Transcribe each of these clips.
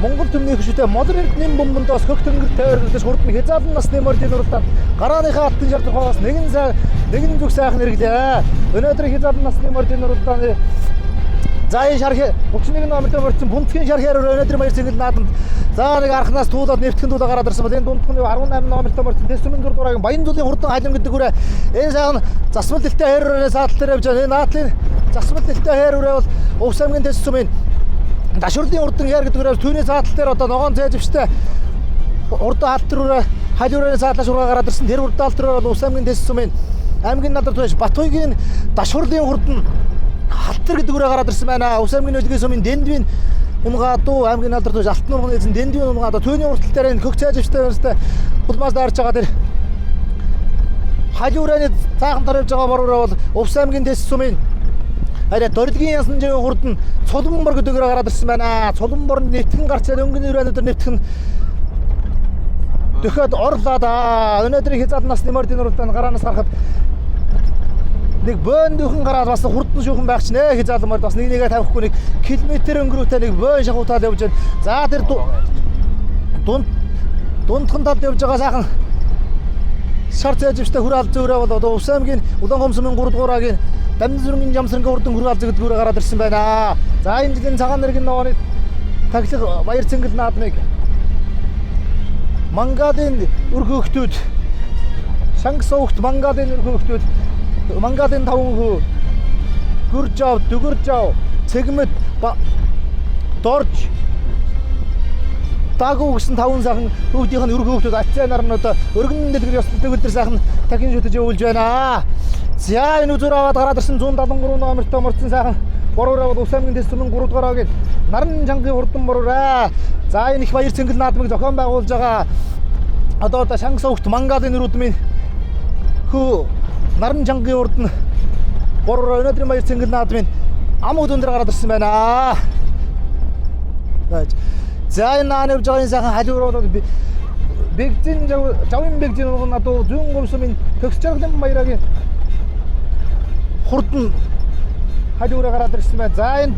Монгол төмний хөшөөтэй Модор Эрдэнэ бомбондоос хөх тэнгэр тойрогдож хурдан хязгаарлан насны мордын уралдаанд гарааныхаа алтан шардрахаас нэгэн сай нэгэн зүг сайхан хэрэглээ. Өнөөдөр хязгаарлан насны мордын уралдааны за энэ шар 31 номертой мордсон Бунтгийн шар хэр өнөөдөр баяр цэнгэл наадамд за нэг арханаас туулаад нэвтгэн туулаа гараад ирсэн бол энэ дундх нь 18 номертой мордсон Тэсүмэн зур дурагийн Баян зүлийн хурдан халим гэдэг үрээ энэ сайхан засмал дэлтэй хэр өрөө саатал дээр явж байгаа. Энэ наадлын засмал дэлтэй хэр өрөө бол Увс аймгийн Тэсүмэн Дашуурлын урдан яар гэдэг үрээ түүний саатал дээр одоо ногоон зээжвчтэй урдан халтар үрээ хал үрээний саатлаа шургаа гараад ирсэн. Тэр урдан халтар үрээ бол Увс аймгийн Тэсүмэн аймгийн надар түвш Батуйгийн Дашуурлын хурдан халтар гэдэг үрээ гараад ирсэн байна. Увс аймгийн өлгийн сумын Дэндвийн унгаадуу аймгийн надар түвш Алтан нурганы эзэн Дэндвийн унгаадуу түүний уртал дээр энэ хөх цайжвчтэй байрстай улмаас даарч байгаа тэр хал үрээний цаахан тор явж байгаа бор үрээ бол Увс аймгийн Тэсүмэн арай дордгийн ясан живийн хурд нь цулан бор гэдгээр гараад ирсэн байна. Цулан бор нэтгэн гарч ирээд өнгөний өрөөнөдөр нэтгэн дөхөд орлоо да. Өнөөдрийн хязгаар насны мордын уралдаанд гараанаас гарахад нэг бөөн дөхөн гараад бас хурдан шүүхэн байх чинь ээ хязгаарлан морд бас нэг нэгэ тавихгүй нэг километр өнгөрүүтэй нэг бөөн шахуутаад явж байна. За тэр дунд дундхан талд явж байгаа сайхан шар цайжвчтай хөр алз өрөө бол одоо Увс аймгийн Улаан хомсомын 3 дугаар агийн Дамжирнгийн Жамсрангийн урдан хөр алз гэдэг өрөө гараад ирсэн байна. За энэ жилийн цагаан нэргийн ногооны тахилга баяр цэнгэл наадмыг Монголын үр хөөхтүүд Шангасуухт Монголын үр хөөхтүүд Монголын таван хүү Гүржав, Дүгэржав, Цэгмэд, Дорж Дагуу гэсэн таван сайхан хүүхдийнх нь өргөн хүүхдүүд ацаа нар нь одоо өргөн дэлгэр ёслол төгөлдөр сайхан дахин шүтэж явуулж байна. За энэ үзүүр аваад гараад ирсэн 173 номертой морцсон сайхан бороор аваад Увс аймгийн Тэс түмэн 3 дугаар агийн Наран чангийн хурдан бороор. За энэ их баяр цэнгэл наадмыг зохион байгуулж байгаа одоо Шангас овгт Монголын нүрүүдмийн хөө Наран чангийн хурдан бороор өнөөдрийн баяр цэнгэл наадмын ам өдөр гараад ирсэн байна. За энэ наан явж байгаа энэ сайхан халиур бол бэгзин жавын бэгзин болгон одоо зүүн говьсумын төгс жаргалын баярагийн хурдан халиураа гараад ирсэн байна.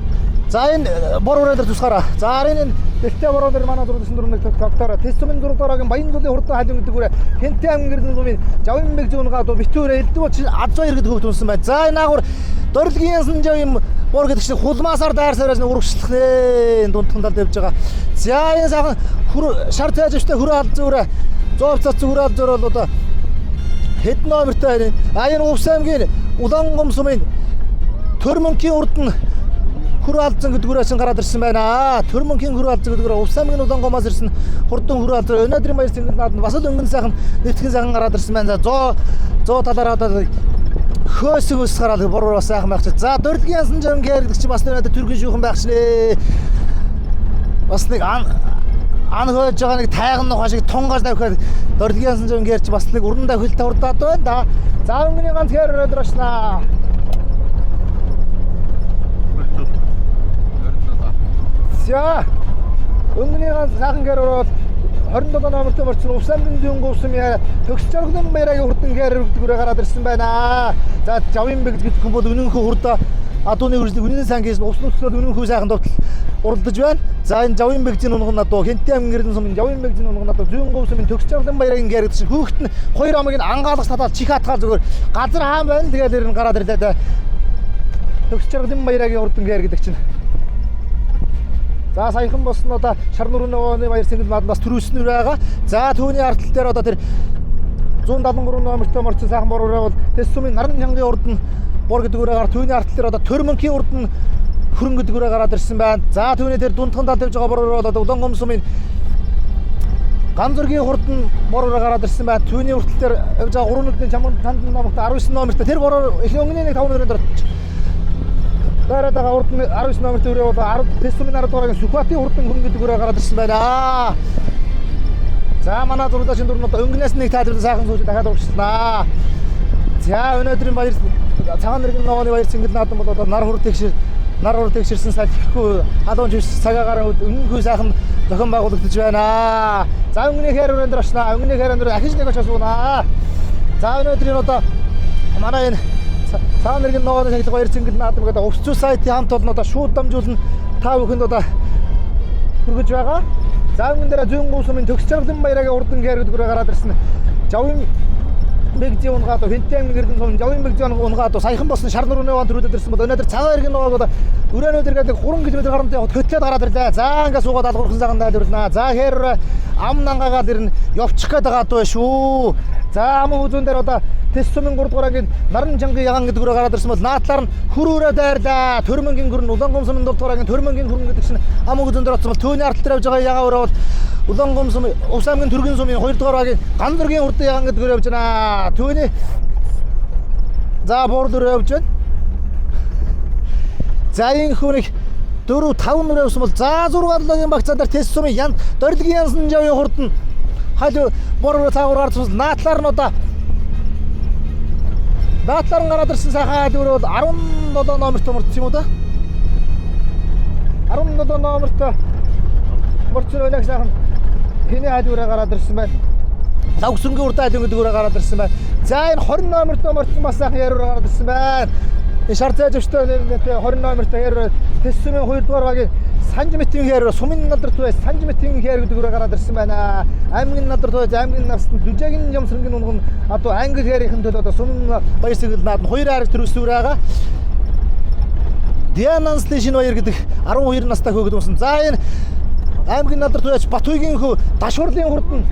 За энэ бор өрөө дээр тусгаараа. За арын энэ дэлтэй бороо дээр манай зураг 94 нэг тогтоороо Тэсүмэн 6 дугаарагийн Баян зүлийн хурдан халиу гэдэг үрээ Хэнтэй аймгийн гэрдэн зумын жавын бэгзин унгаа одоо битүүрээ элдв чи аз баяр гэдэг хөвгт унсан байна. За энэ агуур дорилгийн ясан жав юм бор гэдэг чинь хулмаасаар дайр сараас урагшлах нэ дундхан талд явж байгаа. За энэ сайхан хүр шар цайжвчтай хөрөө алд зүрээ зоовцоц хөрөө алд зүрээ бол одоо хэд номертой байна. А энэ Увс аймгийн Улаан гом сумын Төр мөнхийн урд нь хөрөө алдсан гэдгүүрээ чинь гараад ирсэн байна. Төр мөнхийн хөрөө алдсан гэдгүүрээ Увс аймгийн Улаан гомоос ирсэн хурдан хөрөө алдсан. Өнөөдрийн баяр цэнгэл нааданд бас л өнгөн сайхан нэвтгэн сайхан гараад ирсэн байна. За 100 талаараа одоо хөөсөг ус гараад бороор бас сайхан байх чи. За дөрдгийн ясан жам гэдэг чи бас өнөөдөр түргэн шүүхэн байх шинэ. Бас нэг ан хөөж байгаа нэг тайган нухаа шиг тунгаж тавихад дөрдгийн ясан жам гэр чи бас нэг уран давхилт хурдаад байна да. За өнгөний ганц хэр өнөөдөр очнаа. За өнгөний ганц сайхан гэр ороод 27 номертой морцсон Увс аймгийн зүүн говьсум яа төгс жаргалан баярагийн хурдан гэр өргөдгөрөө гараад ирсэн байна. За жавын бэгж гэдэг хүн бол үнэнхүү хурдаа адууны үржлэг үнэн сайн хийсэн увс нөхцөл үнэнхүү сайхан довтол уралдаж байна. За энэ жавын бэгжийн унган надуу Хэнтэй аймгийн гэрдэн сумын жавын бэгжийн унган надуу зүүн говьсумын төгс жаргалан баярагийн гэр гэдэг чинь хүүхэд нь хоёр амыг нь ангаалгах татаад чих атгаал зүгээр газар хаан байна тэгэл ер нь гараад ирлээ да. Төгс жаргалан баярагийн хурдан гэр гэдэг чинь. За саяхан болсон одоо шар нүрэн ногооны баяр цэнгэл мад бас төрүүлснээр байгаа. За түүний артал дээр одоо тэр 173 номертой морцсон сайхан бороор бол Тэсүмийн наран чангийн урд нь бор гэдэг үрээ гар түүний артал дээр одоо төр мөнхийн урд нь хөрөн гэдэг үрээ гараад ирсэн байна. За түүний тэр дундхан талд явж байгаа бороор бол одоо Улаан гомсумын ган зургийн хурд нь бор үрээ гараад ирсэн байна. Түүний уртал дээр явж байгаа 3 нүдний чаман тандан номогт 19 номертой тэр бороор их өнгөний нэг 5 номерын дээр Дараад байгаа урд нь 19 номертой өрөө бол 10 Тэсүмийн 10 дугаарагийн Сүхбаатын хурдан хөрөн гэдэг өрөө гараад ирсэн байна. За манай зурагдаачийн дүр нь одоо өнгөнөөс нэг таалбар сайхан сууж дахиад урагшлаа. За өнөөдрийн баяр цагаан нэргэн ногооны баяр цэнгэл наадам бол одоо нар хур тэгшэрсэн салхихгүй халуун чивс цагаагаар үнэнхүү сайхан зохион байгуулагдаж байна. За өнгөний хэр өрөөнд очнаа. Өнгөний хэр өрөөнд ахиж нэг очиж сууна. За өнөөдрийн одоо манай энэ цагаан нэргэн ногооны шагналга баяр цэнгэл наадам гэдэг Увс зүй сайтын хамт олон одоо шууд дамжуулна. Та бүхэнд одоо хүргэж байгаа. За өмнө дээр зүүн гув сумын төгс чаргалан баярагийн урдан гээр гэдэг рүү гараад ирсэн. Жавын бэгзийн унгаад Хэнтэй аймгийн Эрдэнэ сум Жавын бэгзийн унгаад саяхан болсон шар нурууны ван төрүүлээд ирсэн бол өнөөдөр цагаан эргэн нугааг өрөөнүүд эргээд 3 км гарамтай явахад хөтлөөд гараад ирлээ. За ингээ суугаад алгуурхан сайхан дайлварлаа. За хээр ам нангаагаад ирнэ явчих гээд байгаа даа шүү. За ам хүзүүн дээр одоо Тэс сумын 3 дугаар ангийн наран чангийн ягаан гэдэг рүү гараад ирсэн бол наадлаар нь хөр өрөө дайрлаа. Төрмөнгийн хөрн Улаангум сумын 7 дугаар ангийн Төрмөнгийн хөрн гэдэг чинь ам хүзүүн дээр очсон бол түүний ард дээр явж байгаа ягаан өрөө бол Улаангум сум Увс аймгийн Төргийн сумын 2 дугаар ангийн Ганзөргийн урдан ягаан гэдэг рүү явж байна. Түүний за буур руу явж байна. За энэ хүнийг 4 5 нүрээ явсан бол за 6 7-гийн багцаа дээр Тэс сумын ян дорилгийн янсан жавын хурдан хал бор руу цаагуур гарсан наадлаар нь одоо наадлаар нь гараад ирсэн сайхан айл өрөө бол 17 номерт мөрдсөн юм уу да? 17 номерт мөрдсөн өнөг сайхан хиний айл өрөө гараад ирсэн байна. Лавгсрынгийн урд айл гэдэг өрөө гараад ирсэн байна. За энэ 20 номерт мөрдсөн бас сайхан яар өрөө гараад ирсэн байна. Энэ шар зайжвчтай 20 номерт яар Тэс сумын 2 дугаар багийн Санж мэтийн хэр сумын надарт бай Санж мэтийн хэр гэдэг өрөө гараад ирсэн байна. Аймгийн надарт бай аймгийн нарсан дүжээгийн жамсрынгийн унган одоо англи хэрийн төлөө одоо сумын баяр сэгэлнаад нь хоёр ариг төрөсвөр байгаа. Диананслын шинэ баяр гэдэг 12 настай хөө гэдэг юмсан. За энэ аймгийн надарт байж Батуйгийн хөө Дашуурлын хурдан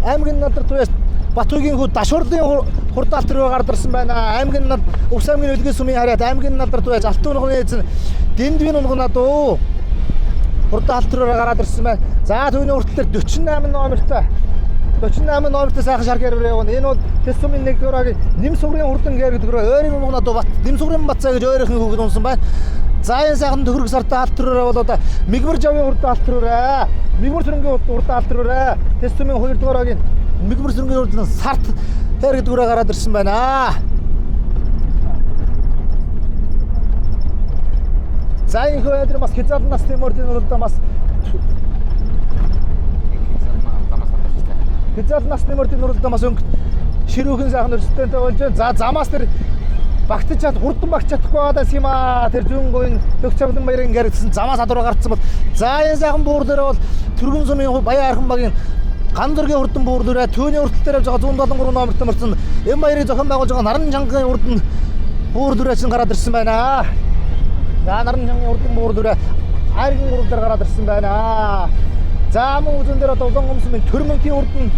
аймгийн надарт байж Батуйгийн хүү Дашуурлын хурдаалт руу гардарсан байна. Аймгийн над Увс аймгийн өлгөн сумын хараад аймгийн надарт байж Алтан унганы эзэн Дэндвийн унган дөө хурдаалт руу гараад ирсэн байна. За түүний уртлаар 48 номертой 48 номертой сайхан шар гэрээр явна. Энэ бол Тэс сумын 1 дуурайг Нэм сугрын хурдан гэр гэдэг рүү ойрын унган дөө Бат Нэм сугрын Батцаа гэж ойрын хүүхэд унсан байна. За энэ сайхан төхөрг сартай алт руу бол одоо Мигмэр жавын хурдан алт руу Мигмэр сүрэнгийн хурдан алт руу Тэс сумын 2 дуурайг Мигмэр сүрэнгийн хурдан сарт тэр гэдэг рүү гараад ирсэн байна. За энэ хөө бас хязгаарлан насны мөрдийн уралдаан бас хязгаарлан насны мөрдийн уралдаан бас өнгө ширүүхэн сайхан өрсөлдөөнтэй болж байна. За замаас тэр багтаж чад хурдан багч чадахгүй байгаадас юм аа. Тэр зүүн гойн төгс чавлан баярын гэрэгдсэн замаас адуур гарцсан бол за энэ сайхан буур дээр бол Түргэн сумын Баян архан багийн Ганзөргийн хурдан буур дээр түүний уртал дээр явж байгаа 173 номерт мөрцөн энэ баярыг зохион байгуулж байгаа наран чангын урдан буур дээр чинь гараад ирсэн байна. За наран чангын урдан буур дээр айргын гурав дээр гараад ирсэн байна. За мөн үзэн дээр одоо Улаангум сумын Төрмөнхийн урдан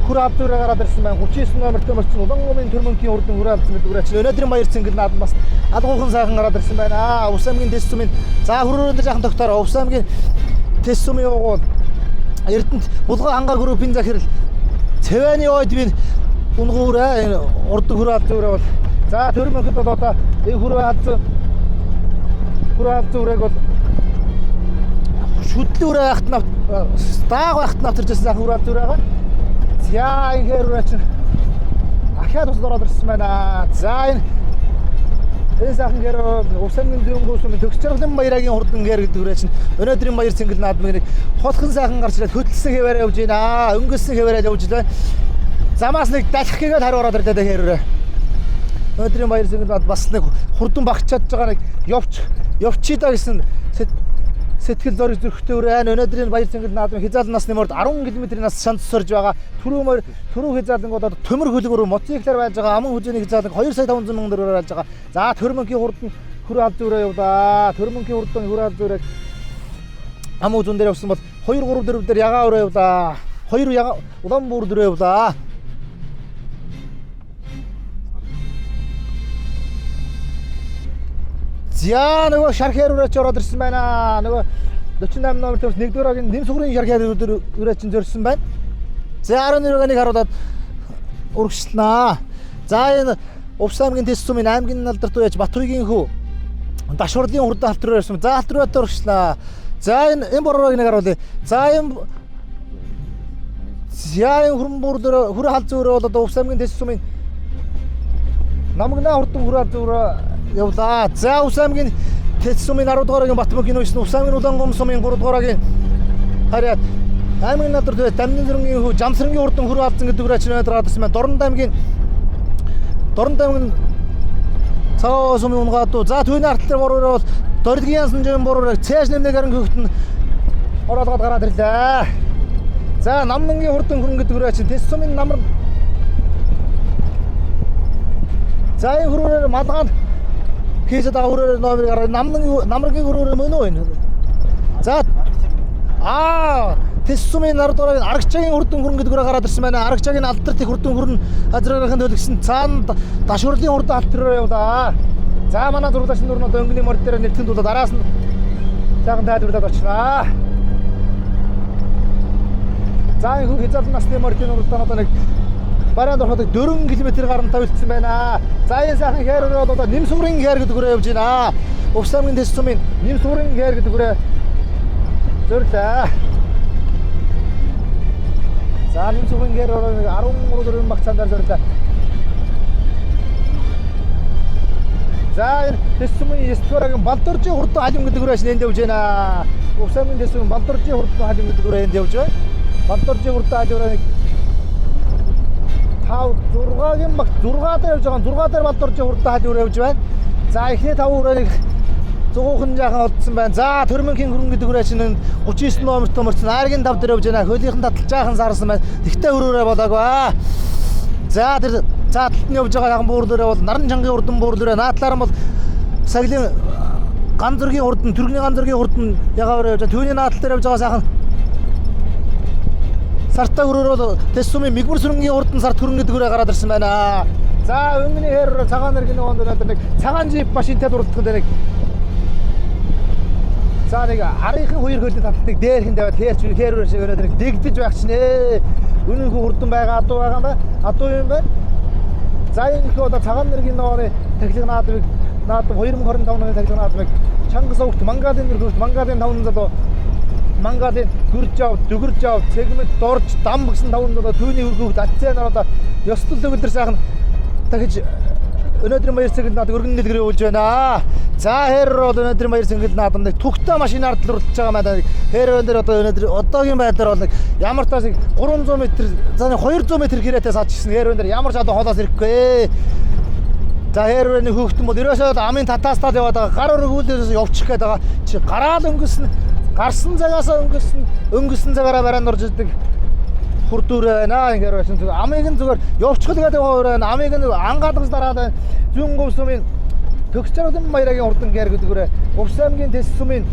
хөр авдураа гараад ирсэн байна. 39 номерт мөрцөн Улаангумын Төрмөнхийн урдан хөр авдсан гэдэг үрээ чинь өнөөдрийн баяр цэнгэл наад бас алгуухан сайхан гараад ирсэн байна. Увс аймгийн Тэс сумын за хөрөөрөн дээр жаахан тогтоороо Увс аймгийн Тэс сумын угуул Эрдэнэт Булган хангаа группийн захирал Цэвэний ойд би унгуураа энэ урдан хөр авдураа бол за Төрмөнхөд бол одоо энэ хөр авдсан үрээг бол шүдлэн үрээ байхад нь дааг байхад нь авчирч байсан сайхан хөр авдсан үрээ байгаа. За энэ хэр үрээ чинь ахиад бас ороод ирсэн байна. За энэ сайхан гэр Увс аймгийн зүүн сумын төгс чаргалын баярагийн хурдан гэр гэдэг үрээ чинь өнөөдрийн баяр цэнгэл наадмыг нэг холхон сайхан гарч ирээд хөдөлсөн хэвээрээ явж байна. Өнгөлсөн хэвээрээ явж байна. Замаас нэг далих гээгээд хариу ороод ирлээ хэр үрээ. Өнөөдрийн баяр цэнгэл наад бас нэг хурдан багч чадж байгаа нэг явчий да гэсэн сэтгэл зориг зөрхтэй үрээ. Өнөөдрийн баяр цэнгэл наадмын хязгаарлан насны морд 10 км-ийн нас шанц сорж байгаа. Түрүү хязгаарлан одоо төмөр хөлөг рүү мотоциклээр байж байгаа. Аман хүзээний хязгаарлан 2 сая 500 мянган төгрөгөөр байж байгаа. За Төрмөнхийн хурдан хөр авд үрээ явлаа. Төрмөнхийн хурдан хөр авд үрээ аман хүзүүн дээр явсан бол 2 3 4 дээр ягаа үрээ явлаа. 2 ягаа улаан бүр дөрөө явлаа. За нөгөө шархиар үрээ ч ороод ирсэн байна. Нөгөө 48 номер төрс 1 дугаар нэм сугрын шархиар үрээ чинь зөрсөн байна. За 12-ыг харуулад үргэлжлэнэ. За энэ Увс аймгийн Тэс сумын аймгийн алдарт байж Батуйгийн хүү Дашуурлын хурдан халт руу ирсэн. За халт руу үргэлжлэнэ. За энэ боророг нэг харуулъя. За энэ хүрэн буур дээр хүрэ хал зөөрөө бол одоо Увс аймгийн Тэс сумын намгнаа хурдан хүрэ хал зөөрөө явлаа. За Увс аймгийн Тэс сумын 10 дугааргийн Батмөгийн үйсэн Увс аймгийн Улаангум сумын 3 дугааргийн харьяат аймгийн надар дээр Дамнын зүрэнгийн хүү Жамсрангийн хурдан хүрэ алдсан гэдэг үрээ чинь өнөөдөр гараад ирсэн байна. Дорн аймгийн Цаа сумын унгаад. За түүний ард талаар боророо бол Дордгийн янсан буруу цааш нэмнэг харин хөхтөн ороолгоод гараад ирлээ. За Намнангийн хурдан хөрөн гэдэг өрөө чинь Тэс сумын намар. За энэ хөрөөр малгаанд хийсэд байгаа хөрөөр номерыг гараад Намнангийн намаргийн хөрөөр мөн үү энэ. За Тэс сумын нар дураг Арагчагийн хурдан хөрөн гэдэг өрөө гараад ирсэн байна. Арагчагийн алдарт их хурдан хөрөн хазраарахын төлгсөн цаана дашуурлын хурдан алт руу явлаа. За манай зурлаач нүр нь одоо өнгөний морд дээр нэвтэн дуулаад араас нь сайхан тайлбарлаад очнаа. За энэ хүү хязгаарлан насны мордын уралдаан одоо нэг бараанд ороход 4 км гарамтаа үлдсэн байна. За энэ сайхан хайр өрөө одоо Нэмсүрийн хайр гэдэг өрөө явж байна. Увс аймгийн Тэс сумын Нэмсүрийн хайр гэдэг өрөө зорилаа. За Нэмсүрийн хайр өрөө нэг 13 дөрвөн баг цаанаар зорилаа. За энэ Тэс сумын 9 дугаарагийн Балдоржийн хурдан халим гэдэг өрөө энд явж байна. Увс аймгийн Тэс сумын Балдоржийн хурдан халим гэдэг өрөө энд явж байна. Балдоржийн хурдан халим өрөө нэг 5 6-гийн баг 6 дээр явж байгаа. 6 дээр Балдоржийн хурдан халим өрөө явж байна. За эхний 5 өрөөнийг зугуухан жаахан олдсон байна. За Төрмөнхийн хөрөн гэдэг өрөө чинь 39 номерт мөрцөн Аргийн 5 дээр явж байна. Хөлийнхэн татал жаахан саарсан байна. Тэгтээ өрөөрэй болоогүй. За тэр зааталт нь явж байгаа хаан буурлуураа бол наран чангийн урдан буурлуураа наадлаар нь бол саглийн ган зөргийн урдан түргний ган зөргийн урдан ягаавар явж байгаа. Түүний наадал дээр явж байгаа сайхан сартаа өрөөр бол Тэс сумын мигмөр сүрэнгийн урдан сарт хөрөн гэдэг өрөө гараад ирсэн байна. За өнгөний хэр цагаан нэргийн онд өнөөдөр нэг цагаан жип машинтай дурлах нэг за нэг арынхан хоёр хөлний таталтыг дээрхэн тавиад хээрч хэр өрөө шиг өнөөдөр нэг дэгдэж байх чинь. Үнэн хүү хурдан байгаа адуу байгаа юм байна. Адуу юм байна. За энэ хүү одоо цагаан нэргийн нооны тахилга наадмыг наадам 2025 оны тахилга наадмыг Чангас овгт Монголын нэр хөвт Монголын таван залуу Монголын Гүржав, Дүгэржав, Цэгмэд, Дорж, Дам гэсэн таван залуу түүний өргөвт Аццаа нар одоо ёслол төгөлдөр сайхан дахиж өнөөдрийн баяр цэнгэл наадам өргөн дэлгэрээ уулж байна. За хэр бол өнөөдрийн баяр цэнгэл наадам нэг түгтэ машинаар дурлаж байгаа маань хэр өндөр одоо өнөөдөр одоогийн байдлаар бол нэг ямар таас 300 м за 200 м хэрээтэй саадчихсан хэр өндөр ямар ч одоо хоолоос ирэхгүй. За хэр өрөөний хөөхтөн бол ерөөсөө амын татаастаад яваад байгаа. Гар өргүүлээс явчих гээд байгаа. Чи гараал өнгөсөн гарсан цагаасаа өнгөсөн өнгөсөн цагаараа бараанд орж идэг хурдүүрээ байна. Ингээд байсан зүгээр амыг нь зүгээр явчих л гэдэг хоёр байна. Амыг нь ангаалгаж дараад байна. Зүүн говь сумын Төгс жаргалан баярагийн хурдан гэр гэдэг өрөө Увс аймгийн Тэс сумын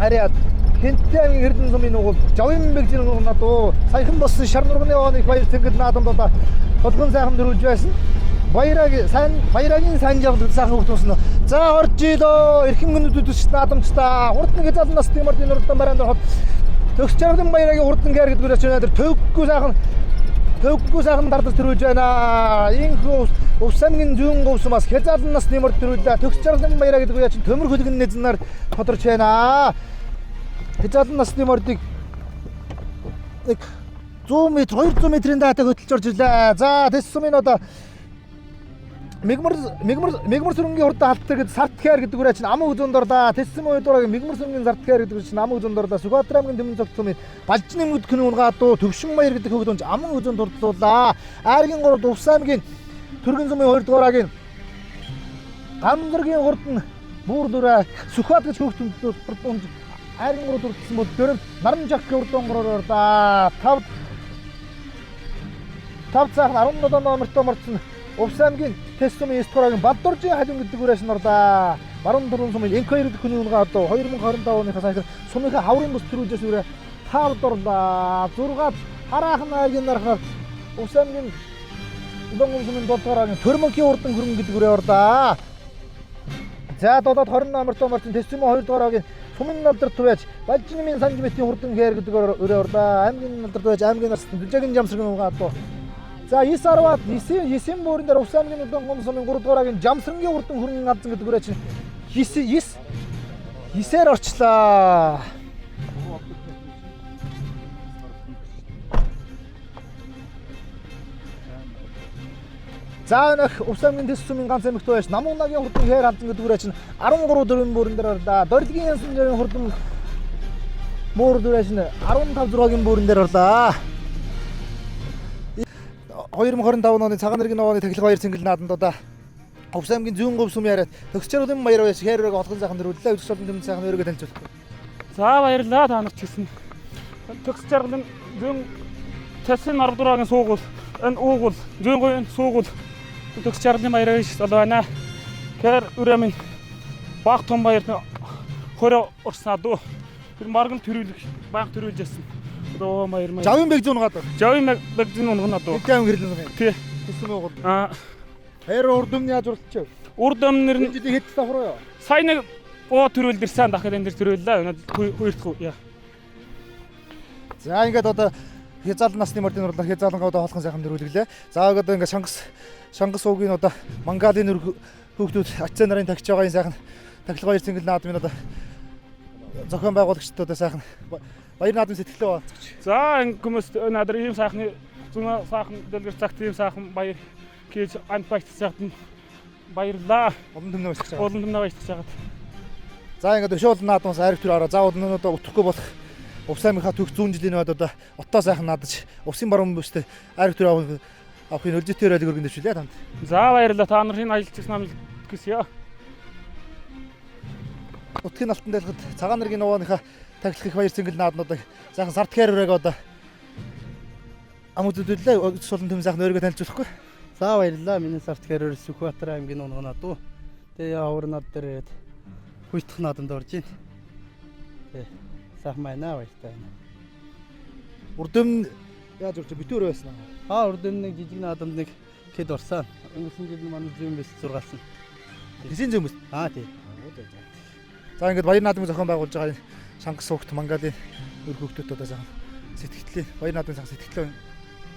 ариад Хэнтэ аймгийн Эрдэнэ сумын нугуул Жавын бэгжин нугнадуу саяхан болсон шар нурганы оны их баяр цэнгэл наадамд одоо толгон сайхан дөрүүлж байсан. Баярагийн сайн баярагийн сайн жаргал сайхан хөвгт туусна. За орж илөө эрхэм гүнүүд үдшит наадамчдаа хурдан хязгаарлан насны мордын нурдан бараанд ороход Төгс жаргалан баярагийн хурдан гэр гэдэг өрөө өнөөдөр төвөггүй сайхан дардаж төрүүлж байна. Инхүү Увс аймгийн зүүн говь сумаас хязгаарлан насны морд төрүүлээ. Төгс жаргалан баяраа гэдэг үе чинь төмөр хөлгөн нэзэнээр тодорч байна. Хязгаарлан насны мордыг нэг 100 м 200 м-ийн даатай хөтөлж орж ирлээ. За Тэс сумын одоо Мигмар сүрэнгийн хурдан халтар гэдэг сарт хэр гэдэг үрээ чинь аман үзэнд орлаа. Тэс сумын хоёрдугаар Мигмар сүрэнгийн сарт хэр гэдэг чинь аман үзэнд орлаа. Сүхбаатар аймгийн Тэмэн цогт сумын Балжны мөд күн унгаадуу Төвшин баяр гэдэг хөгд унж аман үзэнд дурдлуулаа. Ааргийн 3 Увс аймгийн Түргэн сумын хоёрдугаарагийн Гамзаргийн хурдан бүүр дүрээ Сүхбаат гэж хөгд унж Ааргийн 3 дурдсан бол 4 наран жакки хурдан гураар орлаа. 5 5 цаахан 17 номертой морцсон Увс аймгийн Тэс сумын 9 дугаарагийн Балдоржийн халим гэдэг үрээс нь орлаа. Баруун дөрвөн сумын Энк2 гэдэг хүний унгаа одоо 2025 оныхаа саяхан сумынхаа хаврын бус төрүүлжээс үрээ 5 дурлаа. 6 хараахан аймгийн нарахаар Увс аймгийн Улаан сумын 7 дугаарагийн Төрмөнхийн хурдан хөрөн гэдэг үрээ орлаа. За 7-д 20 номертой морцсон Тэс сумын 2 дугаарагийн Сумын налдар тувяаж Балжинмын санжмитийн хурдан хээр гэдэг үрээ орлаа. Аймгийн налдар тувяаж аймгийн нарсан Дүжагийн жамсраг унгаа одоо За 9 10-аад 9 бүрэн дээр Увс аймгийн Улаан гом сумын 3 дугаарагийн Жамсрангийн хурдан хөрөнгө алзан гэдэг үрээ чинь 9 9-ээр орчлаа. За өнөөх Увс аймгийн Тэс сумын ганц эмэгтэй байж Намуунагийн хурдан хээр алзан гэдэг үрээ чинь 13 дөрвөн бүрэн дээр орлаа. Дордгийн янсан жирийн хурдан муур дүрээ чинь 15 6-гийн бүрэн дээр орлаа. 2025 оны цагаан нэргийн ногооны тахилга баяр цэнгэл наадамд одоо Увс аймгийн зүүн говь сүм яриад төгс жаргалын баяр баяр хайр өрөг олгон сайхан дөрвөллөө өсөж олон төмөн сайхан өргө танилцуулах. За баярлалаа та нарт гэсэн. Төгс жаргалын зүүн тэсэн 10 дугаарын суугуул энэ уугуул зүүн говийн суугуул төгс жаргалын баяраа залуу байна. Тэр өрөө минь баг том баяр хорё урснаа дөө. Тэр марган төрүүлэх баг төрүүлж ясан. Одоо баяр маяг. Жавын бэг зүүн гадар. Жавын бэг зүүн унгана дөө. Хэд аим гэрлэн юм. Тий. Тэсэн уугуул. Аа Хайр урд өмнө яаж уралдчихв? Урд өмнө Энэ жилийн хэд давхар юу? Сая нэг уу төрүүл дэрсэн дахиад энэ дэр төрүүллээ. Өнөөдөр хоёр дахь яа. За ингээд одоо хязаалан насны мордын урлаа хязаалангаа одоо хоолхон сайхан дөрвөлглээ. За одоо ингээд шангас уугийн одоо Монголын нүр хүүхдүүд ачаа нарын тагч байгаа энэ сайхан тахилга баяр цэнгэл наадмын одоо зохион байгуулагчид одоо сайхан баяр наадмын сэтгэлээ баалцгач. За ингэ хүмүүс өнөөдөр ийм сайхны зүүн сайхан дэлгэр цагт ийм сайхан баяр гэж амт багтцаахад нь баярлаа. Олон төмнөө баярлах байгаа. Олон төмнөө баярлах жагаад. За ингээд өшөөл наадмаас ариг төр ороо. За өнөөдөр утахгүй болох Увс аймгийн төгс зүүн жилийн үед одоо отоо сайхан наадаж увсын баруун бүстэй ариг төр авахын өлзөтөр ойлог өргөн дэвшүүлээ танд. За баярлалаа. Та нарын ажилч нам гэсэн. Нутгийн алтан дайлахад цагаан нэргийн нувааныхаа тахилах их баяр цэнгэл нааднуудыг сайхан сард хайр өрөг одоо ам үзүүллээ. Сулан төм сайхан өөрийгөө танилцуулахгүй. За баярлалаа. Миний сард хэрээр Сүхбаатар аймгийн унгана дуу. Тэгээ ховор над дээр ирээд хүйтх наадамд орж ийн. Тэ сайхан байна баяртай байна. Урд өмнө яаж урч битүүр байсан аа. Аа урд өмнө нэг жижиг наадамд нэг хэд орсон. Өнгөрсөн жил манай зүүн бис зургаалсан. Тэсийн зүүн бүс. Аа тий. За ингээд баяр наадмыг зохион байгуулж байгаа энэ Шангас суугт Монголын өр хүүхдүүд одоо сайхан сэтгэлээ баяр наадмын сайхан сэтгэлээ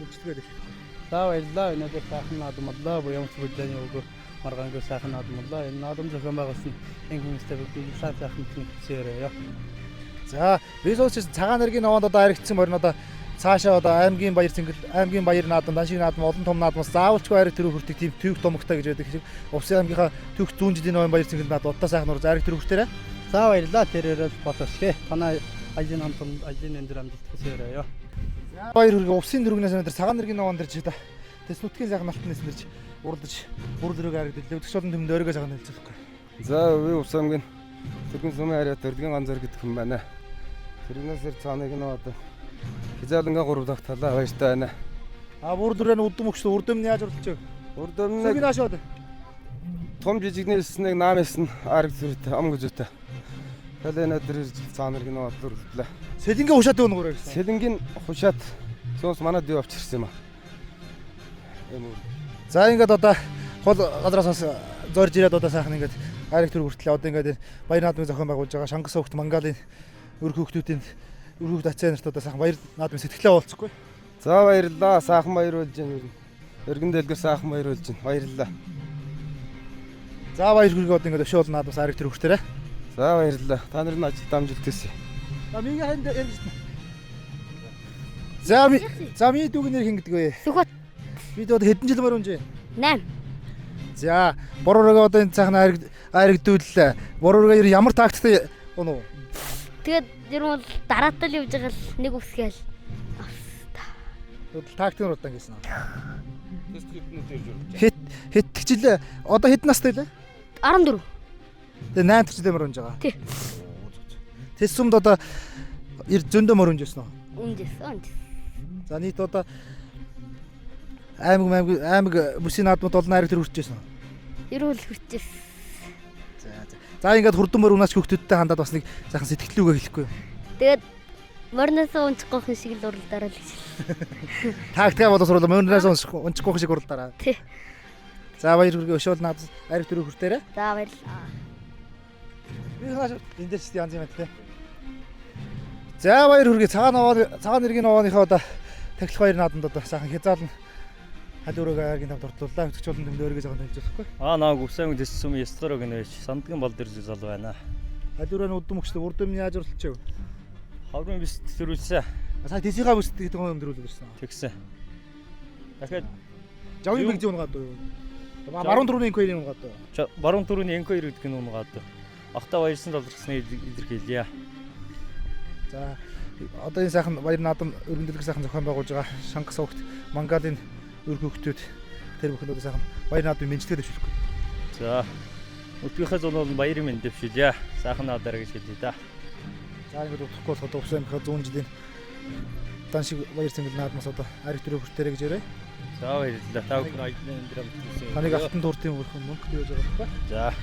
үйлчлэгээ дэвшүүлэх. За баярлалаа. Өнөөдөр сайхан наадам боллоо. Буян бүлээний өгөө маргаангүй сайхан наадам боллоо. Энэ наадам зохион байгуулсан энэ хүмүүстэй бүгдийг сайн сайхан хүсээрэй. За би сууч цагаан нэргийн новонд одоо харигдсан морин одоо цаашаа одоо аймгийн баяр цэнгэл аймгийн баяр наадам даншиг наадам олон том наадмаас заавалчгүй ариг төрөв хүртэх тийм төвх томогтой гэж байдаг шиг Увсын аймгийнхаа төвх зүүн жилийн новын баяр цэнгэл наадам удаа сайхан урз ариг төрөв хүртээрээ. За баярлалаа. Тэрээр боловсгээ. Танай ажлын хамт ажлын өндөр амжилт хүсээрэй. Баяр хүргээ Увсын дөрвнээс өнөөдөр цагаан нэргийн новонд ирж та тэс нутгийн сайхан алтан нэснэрч уралдаж бүрэл өрөг харигдлаа. Өдөрч олон төмөнд өргөө сайхан хэлцэхгүй. За би Увс аймгийн Тэргэн сумын харьяат Өрдгийн ганцар гэдэг хүн байна. Тэрнээс ир цааныг нь одоо хязаалангаа 3 дахь талаа баяртай байна. А бүр дүрэн удам өгч урд өмнө яаж уралдаж вэ? Урд өмнө Сүгийн наашаад. том жижигний эснийг наам эсн арга зүрт ам гүзүүтэй. Талын өнөөдөр ирж цааныг нь одоо өрлөө. Сэлэнгээ хушаад өгнө гураа гэсэн. Сэлэнгийн хушаат суус манад юу авчирсан юм аа. Юм уу. За ингээд одоо хол газраас бас зорж ирээд одоо сайхан ингээд ариг төр хүртлээ. Одоо ингээд баяр наадмыг зохион байгуулж байгаа Шангас сувгт Монголын өр хүүхдүүдийн өр хүүхд ачаа нарт одоо сайхан баяр наадмын сэтгэлээ уулзахгүй. За баярлалаа. Сайхан баяр болж байна. Өргөн дэлгэр сайхан баяр болж байна. Баярлалаа. За баяр хүргээ одоо ингээд өшөөл наадмаас ариг төр хүртээрээ. За баярлалаа. Та нарын ажилд амжилт хүсье. За миний ханд ярьж байна. За ми за миний дүүг нэр хэн гэдэг вэ? Сүхбат. Бид одоо хэдэн жил мөр унжээ? 8. За боророо одоо энэ сайхан ариг аригдүүллээ. Боророо ямар тактиктэй унуу? Тэгээд ер нь бол дараатал явж байгаа л нэг үсгээл Тэгвэл тактик нь удаан гэсэн. Хэд хэд жил одоо хэд настай лээ? 14. Тэгээ 8 дахь жилээр мөр унж байгаа. Тий. Тэс сумд одоо ир зөндөө мөр унж байсан уу? Үнжсэн. Үнжсэн. За нийт одоо аймаг аймаг бүсийн наадмууд олон ариг төр хүрч байсан уу? Ер нь бол хүрчээсэн. За за. За ингээд хурдан мөр унаач хүүхдүүдтэй хандаад бас нэг сайхан сэтгэлүүгээ хэлэхгүй юу? Тэгээд морноос унчихгүй хүн шиг л уралдаарай л гэж. Тактика боловсруулаа мөрнөөс унчихгүй шиг уралдаарай. Тий. За баяр хүргэе өшөөл наад ариг төрөв хүртээрээ. За баярлалаа. Би хааш энэ дээр ч янз юм байна те. За баяр хүргэе цагаан овоо цагаан нэргийн овооныхоо одоо тахилах баяр наадамд одоо сайхан хязаална халуурыг аргийн тавд ортлууллаа. Хөтгч болон төмд өөрийгөө сайхан танилцуулахгүй. Аа нааг Увс аймаг дэс сум 9 дахь өрөг нэж сандган бол дэр залуу байна. Халуураа нь удам өгчтэй урд өмнө яаж оролцож вэ? Хаврын бис төрүүлсэн. Сая тэсийнхаа бүсд гэдэг юм дөрүүлээд ирсэн. Тэгсэн. Дахиад Жавын бэгзэн унгаад уу? Баруун түрүүний инквайри унгаад уу? Баруун түрүүний инквайри гэдэг нь унгаад. Ахта баярсан талархсныг илэрхийлье. За одоо энэ сайхан баяр наадам өргөн дэлгэр сайхан зохион байгуулж байгаа Шангас сувгт Монголын өр хүүхдүүд тэр бүхэнд одоо сайхан баяр наадмын мэндчилгээ дэвшүүлэхгүй. За өдгийнхээ зун бол баярын мэнд дэвшүүлье. Сайхан наадаарай гэж хэлье да. За ингээд удахгүй болох Увс аймгийн 100 жилийн дан шиг баяр цэнгэл наадмаас одоо ариг төрөө хүртээрэй гэж яриа. За баярлалаа. Та бүхэн аялын өндөр амт хүсье. Таныг алтан дууртын бүрхэн мөнгө тавьж байгаа байхгүй. За.